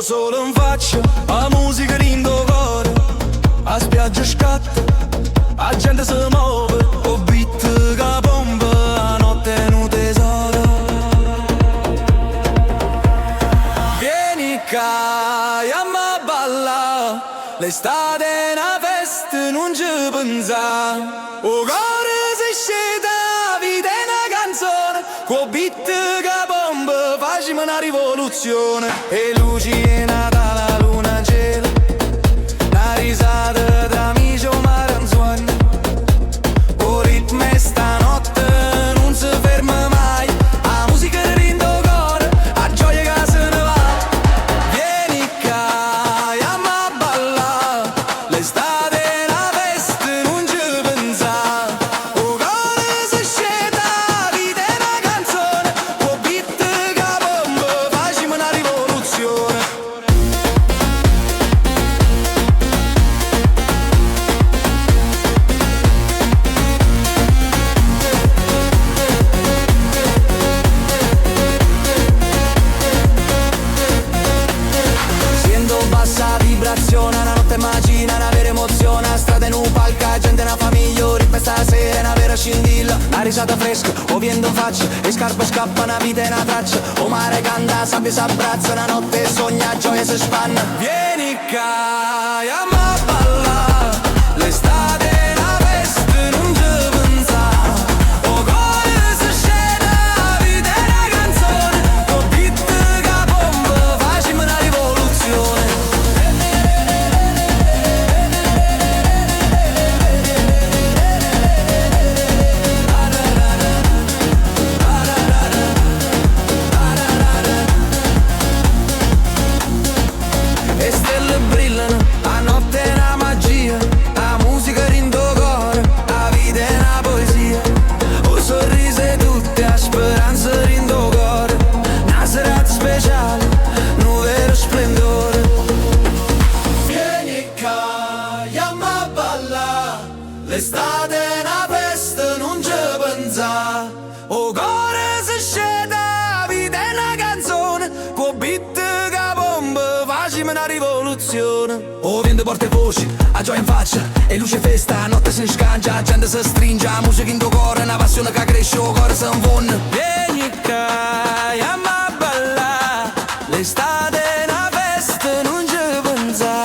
Sole 'nfaccia, 'a musica dint' 'o core, 'a spiaggia scatta, 'a gente si move, 'o beat che pompa, 'a notte è nu tesoro. Vieni ccà, jamm' a ballà, l'estate è na festa, nun ce penzà. 'O core si sceta, 'a vita è na canzone, cu 'o beat che pompa, facciamo una rivoluzione. E luci 'e Natale, 'a luna 'ncielo, na risata tra amici 'o mare 'nsuonno. 'O ritmo 'e stanotte nun si ferma mai, 'a musica dint' 'o core, 'a gioia che se ne va. Vieni ccà, jamm' a ballà, l'estate è na festa, nun ce penzà. 'O core si sceta, 'a vita è na canzone, cu 'o beat che bomba, facciamo una rivoluzione. Siento bassa vibrazione, una notte immagina, una vera emozione. 'A strada è nu palco, 'a gente è una famiglia, 'o ritmo 'e stasera è una vera scintilla. 'Na risata fresca, 'o viento in faccia, 'e scarpe scappano, 'a vita è una traccia. 'O mare canta, 'a sabbia s'abbraccia, una notte sogna, 'a gioia si spanna. Vieni ccà, jamm' a ballà, l'estate è una festa, nun ce penzà. 'O core si sceta, 'a vita è una canzone, cu 'o beat che bomba, facciamo una rivoluzione. 'E stelle brillano, 'a notte è una magia, 'a musica dint' 'o core, 'a vita è una poesia. 'O sorriso 'e tutti, 'a speranza dint' 'o core, una serata speciale, nu vero splendore. Vieni ccà, jamm' a ballà, l'estate è una festa, nun ce penzà. 'O core si sceta, 'a vita è una canzone, cu 'o beat che bomba, facciamo una rivoluzione. 'O viento porta 'e voci, 'a gioia in faccia, e luce festa, 'a notte si scangia, 'a gente si stringe, 'a musica in cuore, una passione che cresce, 'o core si infonne. Vieni ccà, jamm' a ballà, l'estate è una festa, nun ce penzà.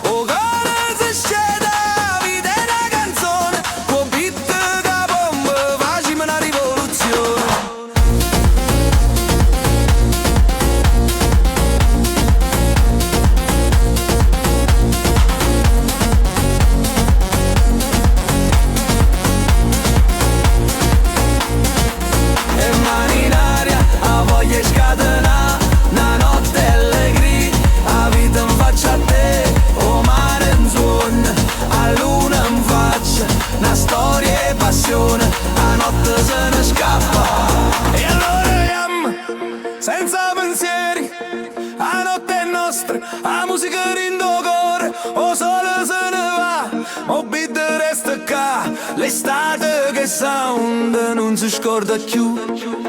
'O core si sceta, 'a vita è una canzone, cu 'o beat che bomba, facciamo una rivoluzione. 'E mani in aria, 'a voglia 'e scatenà, una notte allegria, 'a vita in faccia a te, 'o mare 'nsuonno, 'a luna in faccia, una storia 'e passione, 'a notte se ne scappa. E allora jamm, senza pensieri, 'a notte è nostra, 'a musica dint' 'o core, 'o sole se ne va, 'o beat resta qua, l'estate che sound non si scorda più.